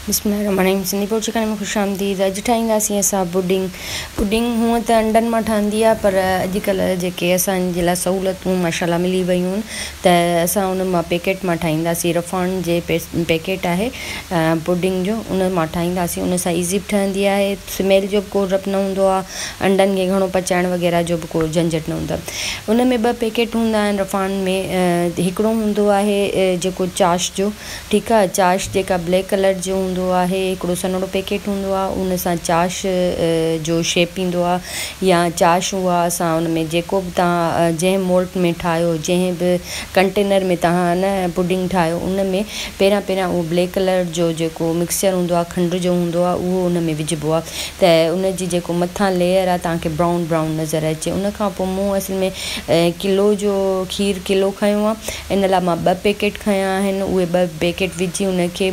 بسم الله الرحمن الرحيم سنڌي بورچي خاني ۾ خوش آمديد اڄ ٺاهينداسين اسان پڊنگ پڊنگ هونء ته انڊن مان ٺهندي آهي پر اڄڪلهه جيڪي اسان جي لاء سهولتون ماشاء الله ملي ويون آهن ته اسان ان مان پيڪيٽ مان ٺاهينداسين رفان جي پيڪيٽ آهي پڊنگ جو ان مان ٺاهينداسين ان سان ايزي به ٺهندي آهي سميل جو به ڪو ڊپ نه هوندو آهي انڊن کي گهڻو پچائڻ وغيره جو به ڪو جهنجهٽ نه هوندو آهي ان ۾ ٻه پيڪيٽ هوندا آهن رفان ۾ هڪڙو هوندو آهي جيڪو چاش جو ٺيڪ آ چاش جيڪا بليڪ ڪلر جو هوندو آهي هڪڙو سنهڙو پيڪيٽ هوندو آ ان سان چاش جو شيپ ايندو آ يا چاش اها اسان ان ۾ جيڪو به توهان جنهن مولٽ ۾ ٺاهيو جنهن به ڪنٽينر ۾ توهان نه پڊنگ ٺاهيو ان ۾ پهريان پهريان اهو بليڪ ڪلر جو جيڪو مڪسچر هوندو آ کنڊ جو هوندو آ اهو ان ۾ وجهبو آ ته ان جي جيڪو مٿان ليئر آ توهان کي برائون برائون نظر اچي ان کان پوء مون اصل ۾ ڪلو جو کير ڪلو کنيو آ ان لاء مان ٻه پيڪيٽ کنيا آهن اهي ٻه پيڪيٽ وجهي ان کي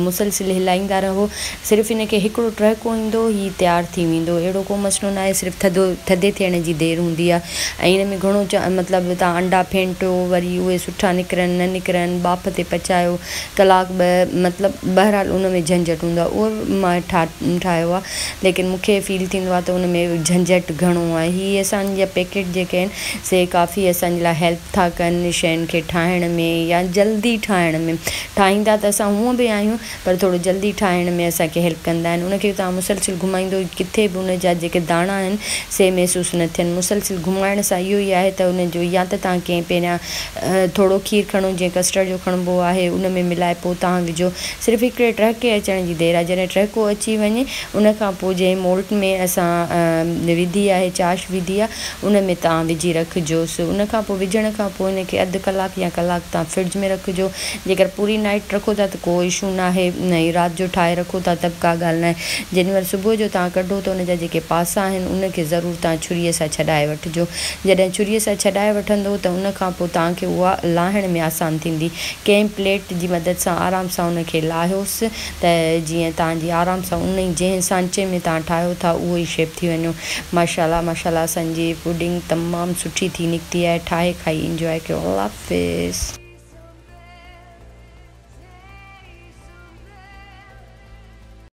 مسلسل هلائيندا رهو صرف ان کي هڪڙو ٽهڪو ايندو هي تيار ٿي ويندو اهڙو ڪو مسئلو ناهي صرف ٿڌو ٿڌي ٿيڻ جي دير هوندي آهي ۽ ان ۾ گهڻو مطلب توهان انڊا ڦينٽو وري اهي سٺا نڪرن نه نڪرن ٻاڦ تي پچايو ڪلاڪ ٻه مطلب بهرحال ان ۾ جهنجهٽ هوندو آهي اهو مان ٺاهيو آهي ليڪن مون کي فيل ٿيندو آهي ته ان ۾ جهنجهٽ گهڻو آهي هي اسان جا پيڪيٽ جيڪي آهن سي ڪافي اسان جي لاء هيلپ ٿا ڪن شين کي ٺاهڻ ۾ يا جلدي ٺاهڻ ۾ ٺاهيندا ته اسان هونء به آهيون پر ٿورو جلدي ٺاهڻ ۾ اسان کي هيلپ ڪندا آهن ان کي توهان مسلسل گهمائيندو ڪٿي به ان جا جيڪي داڻا آهن سي محسوس نه ٿين مسلسل گهمائڻ سان اهو ئي آهي ته ان جو يا ته توهان ڪنهن پهريان ٿورو کير کڻو جيئن ڪسٽرڊ جو کڻبو آهي ان ۾ ملائي پوء توهان وجهو صرف هڪڙي ٽهڪي اچڻ جي دير آهي جڏهن ٽهڪو اچي وڃي ان کان پوء جنهن مولٽ ۾ اسان وڌي آهي چاش وڌي آهي ان ۾ توهان وجهي رکجوس ان کان پوء وجهڻ کان پوء ان کي اڌ ڪلاڪ يا ڪلاڪ توهان فرج ۾ رکجو جيڪر پوري نائيٽ رکو ٿا ته ڪو اشو ناهي ۽ رات جو ٺاهي رکو ٿا ته به ڪا ڳالهه ناهي جيڏي مهل صبح جو توهان ڪڍو ته ان جا جيڪي پاسا آهن ان کي ضرور توهان ڇريء سان ڇڏائي وٺجو جڏهن ڇريء سان ڇڏائي وٺندو ته ان کان پوء توهان کي اها لاهڻ ۾ آسان ٿيندي ڪنهن پليٽ جي مدد سان آرام سان ان کي لاهيوس ته جيئن توهان جي آرام سان ان ئي جنهن سانچي ۾ توهان ٺاهيو ٿا اهو ئي شيپ ٿي وڃيو. ماشاءالله ماشاءالله اسان جي پوڊنگ تمام سٺي ٿي نڪتي آهي ٺاهي کائي انجواء ڪيو الله حافظ.